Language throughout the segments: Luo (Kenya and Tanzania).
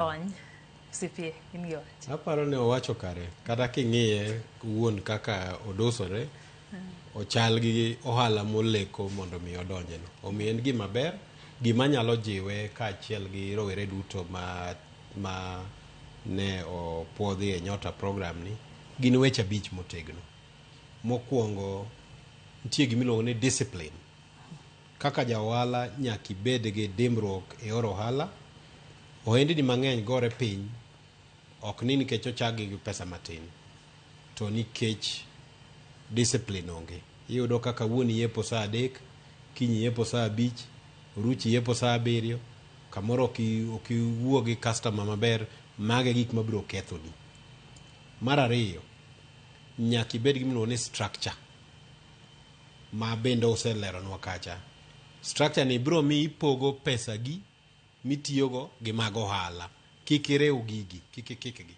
Lony, CPA, in gi wach. Aparo ni owacho kare kata king'iye wuon kaka odusore ochal gi ohala moleko mondo mi odonjeno. Omiyo en gima ber, gima nyalo jiwe kaachiel gi rowere duto ma ne opuodhi e Nyota program ni gin weche abich motegno. Mokwongo nitie gima iluongo ni discipline. Kaka ja ohala nyaka ibed gi dimbruok e yor ohala. Ohendni mang'eny gore piny ok ni nikech ochak gi pesa matin to nikech discipline onge. Iyudo ka kawuono iyepo saa 3, kiny iyepo saa 5, oruchi iyepo saa 7, kamoro ok iwuo gi customer maber, mago e gik mabiro kethoni. Mar ariyo, nyaka ibed gi gimiluongo ni structure ma bende oseleronwa kacha. Structure ni biro miyi ipogo pesagi mitiyogo gi mag ohala. Kik iriw gigi, kik ikikgi.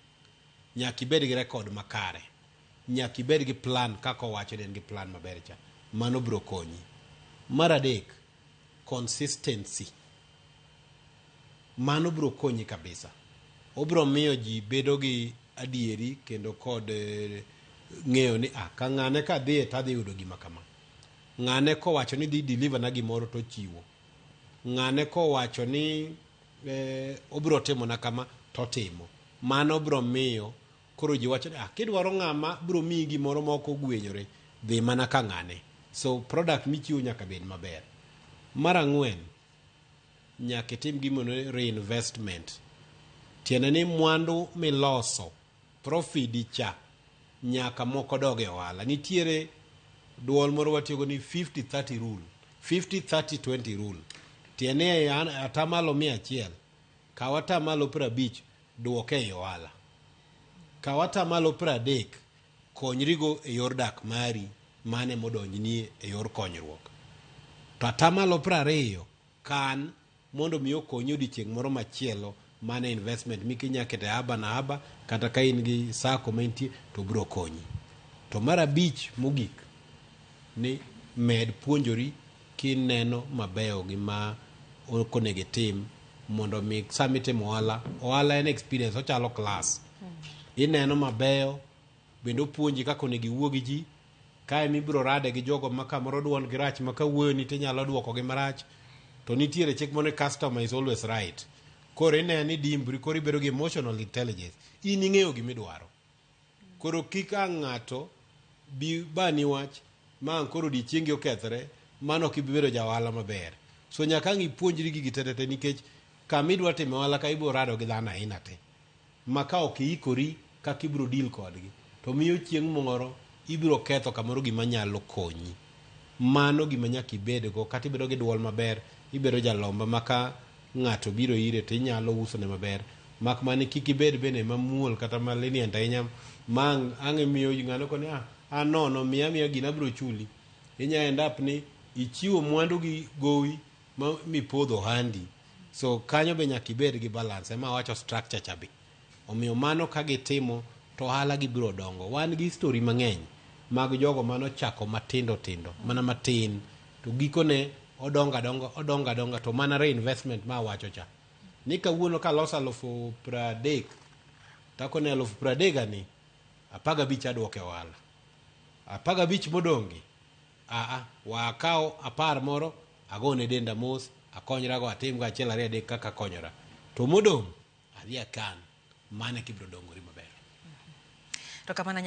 Nyaka ibed gi record makare. Nyaka ibed gi plan kaka owacho ni en gi plan maber cha. Mano biro konyi. Mar adek, consistency. Mano biro konyi kabisa. Obiro miyo ji bedo gi adieri kendo kod ng'eyo ni ka ng'ane kadhiye to adhi yudo gima kama. Ng'ane kowacho ni dhi deliver na gimoro to ochiwo. Ng'ane kowacho ni obiro timona kama to otimo. Mano biro miyo koro ji wacho ni kidwaro ng'ama biro miyi gimoro ma ok ogwenyore, dhi mana ka ng'ane. So product michiwo nyaka bed maber. Mar ang'wen, nyaka itim gimoro ni reinvestment. Tiende ni mwandu miloso, profit cha, nyaka moko dog e ohala. Nitiere duol moro watiyogo ni 50-30 rule. 50-30-20 rule. Tiende ni atamalo 100, kaw atamalo 50, duoke e ohala. Kaw atamalo 30, konyrigo e yor dak mari, mane modonjni e yor konyruok. To atamalo 20, kan mondo mi okonyi odiochieng' moro machielo, mane investment mikinya keto e haba na haba, kata ka in gi sako ma intie to biro konyi. To mar abich mogik ni med puonjori kineno mabeyo gi ma ok onego itim mondo mi sama itimo ohala, ohala en experience, ochalo class. Ineno mabeyo, bende opuonji kaka onego iwuo gi ji, kae mibiro rade gi jogo ma kamoro duond gi rach ma kawuoyo ni tinyalo duoko gi marach. To nitiere chik moro ni customer is always right. Koro ineno ni dimbri, koro ibedo gi emotional intelligence. In ing'eyo gimidwaro. Koro kik ang' ng'ato bi bani wach ma ang' koro odiochiengi okethre, mano ok ibi bedo ja ohala maber. So nyaka ang' ipuonjri gigi te te te nikech kama idwa timo ohala ka ibiro rado gi dhano aina te. Ma ka ok iikori kaka ibiro deal kodgi, to miyo chieng' moro ibiro ketho kamoro gima nyalo konyi. Mano gima nyaka ibedgo, kata ibedo gi duol maber, ibedo jalomba ma ka ng'ato biro ire to inyalo usone maber. Mak mana kik ibed bende mamuol kata ma lenient ahinya ma ang' imiyo ng'ano koni an nono miya miya gina abiro chuli. Inya end up ni ichiwo mwandu gi gowi ma mipodho ohandi. So kanyo be nyaka ibed gi balance, ema awacho structure cha be. Omiyo mano ka gitimo to ohala gi biro dongo. Wan gi story mang'eny mag jogo manochako matindo tindo, mana matin, to gikone odongo adonga, odongo adonga, to mana reinvestment ma awacho cha. Ni kawuono kaloso 30,000, takone 30,000 ni, 15 aduoke ohala. 15 modong'gi, wakaw 10 moro, agone denda mos, akonyrago, atimgo 1 2 3 kaka akonyora. To modong', adhi akan, mano e kibiro dongori maber. To kamano.